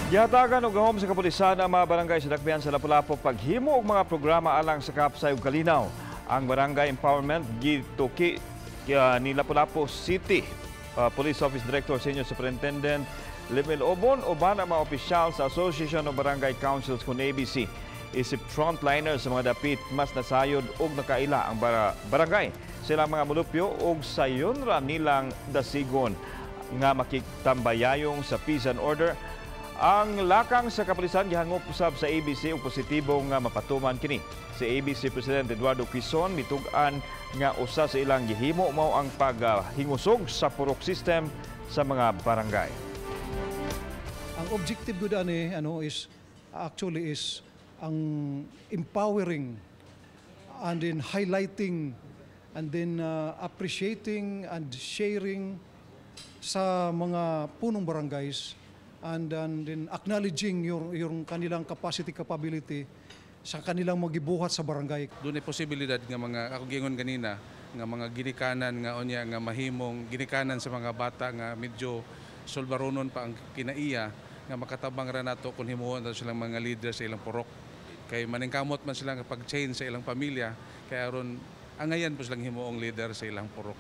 Gihatagan og gahom sa kapulisan ang mga barangay sa dakbayan sa Lapu-Lapu paghimo og mga programa alang sa kapsay ug kalinaw. Ang Barangay Empowerment gituki ni Lapu-Lapu City Police Office Director Senior Superintendent Limil Obon uban ang mga opisyal sa Association of Barangay Councils kon ABC. Isip frontliner sa mga dapit, mas nasayod og nakaila ang barangay sa ilang mga mulupyo og sayon ra nilang dasigon nga makigtambayayong sa peace and order. Ang lakang sa kapulisan gihangop usab sa ABC ug positibo nga mapatuman kini. Si ABC President Eduardo Quizon mitug-an nga usa sa ilang gihimo mao ang paghingusog sa purok system sa mga barangay. Ang objective gud ani ano is actually is ang empowering and then highlighting and then appreciating and sharing sa mga punong barangays and then acknowledging yung kanilang capacity, capability sa kanilang magibuhat sa barangay. Dunay posibilidad nga mga ako gingon ganina nga mga ginikanan nga unya nga mahimong ginikanan sa mga bata nga medyo sulbaronon pa ang kinaiya nga makatabang ra nato kung himuon nato silang mga leader sa ilang purok, kay maningkamot man sila nga pag-change sa ilang pamilya, kay aron angayan po silang himuong leader sa ilang purok.